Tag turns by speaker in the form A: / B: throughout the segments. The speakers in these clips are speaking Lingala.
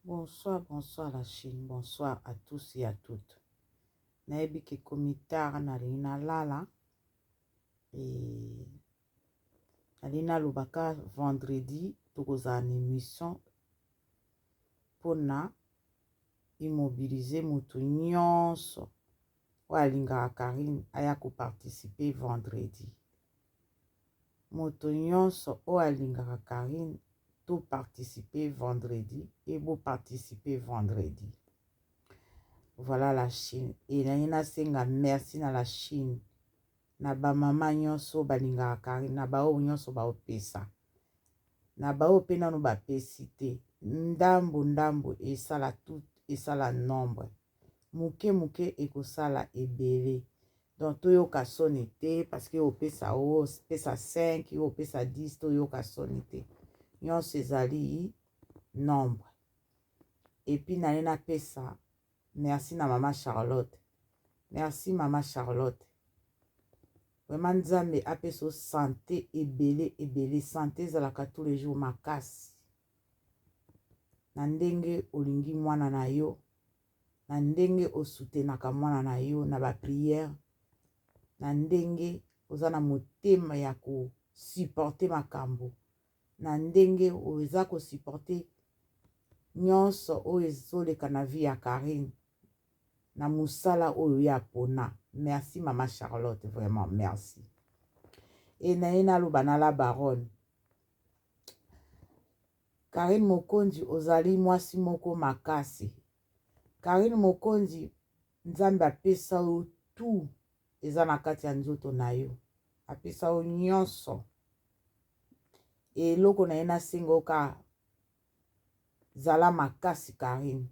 A: Bonsoir, bonsoir la Chine, bonsoir à tous et à toutes. Nayebi ke ekomi tard, nalingi nalala e nalingi naloba ka vendredi tokozala na émission mpona immobiliser moto nyonso oyo alingaka Carine aya koparticiper vendredi. Moto nyonso oyo alingaka Carine to participer vendredi e bo participer vendredi. Voilà la Chine. E naye nasenga merci na la Chine na bamama nyonso balingaka Carine, na baoyo nyonso baopesa, na baoyo mpe nano bapesi te, ndambo ndambo esala tout, esala nombre moke moke ekosala ebele. Donc toyoka soni te parce que opesa, opesa 5, opesa 10, toyoka soni te, nyonso ezali nombre. Et puis naye napesa merci na mama Charlotte. Merci mama Charlotte, vraiment Nzambe apesa yo santé ebele ebele, santé ezalaka tous les jours makasi na ndenge olingi mwana na yo, na ndenge osoutenaka mwana na yo na baprière, na ndenge oza na motema ya kosupporter makambo, na ndenge oza kosupporter nyonso oyo ezoleka na vie ya Carine na mosala oyo ya pona. Merci mama Charlotte, vraiment merci. E naye naloba na la baronne Karine Mokonzi, ozali mwasi moko makasi. Karine Mokonzi, Nzambe apesa yo tout, eza na kati ya nzoto na yo, apesa yo nyonso. Eloko na ye nasenga yo kaka, zala makasi Karine.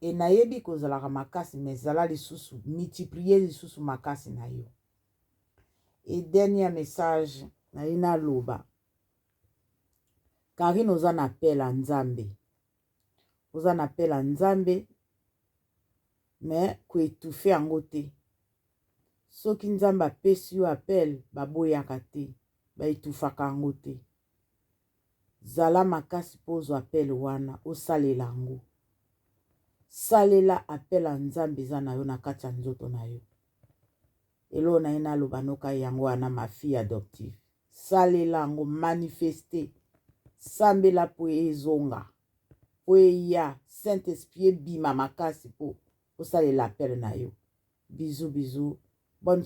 A: E nayebi kozalaka makasi, mais zala lisusu, multiplier lisusu makasi na yo. E dernier message na ye naloba, Karine, oza na appel ya Nzambe, oza na appel ya Nzambe, mais koétouffer yango te. Soki Nzambe apesi yo appel, baboyaka te, baétouffaka yango te. Zala makasi mpo ozwa appel wana, osalela yango. Salela appel ya Nzambe eza na yo na kati ya nzoto na yo. Eloko na ye naloba noka yango wana, ma fille adoptive, salela yango, manifeste, sambela mpo ezonga, mpo eya Saint Esprit ebima makasi mpo osalela appel na yo. Bisous, bisous.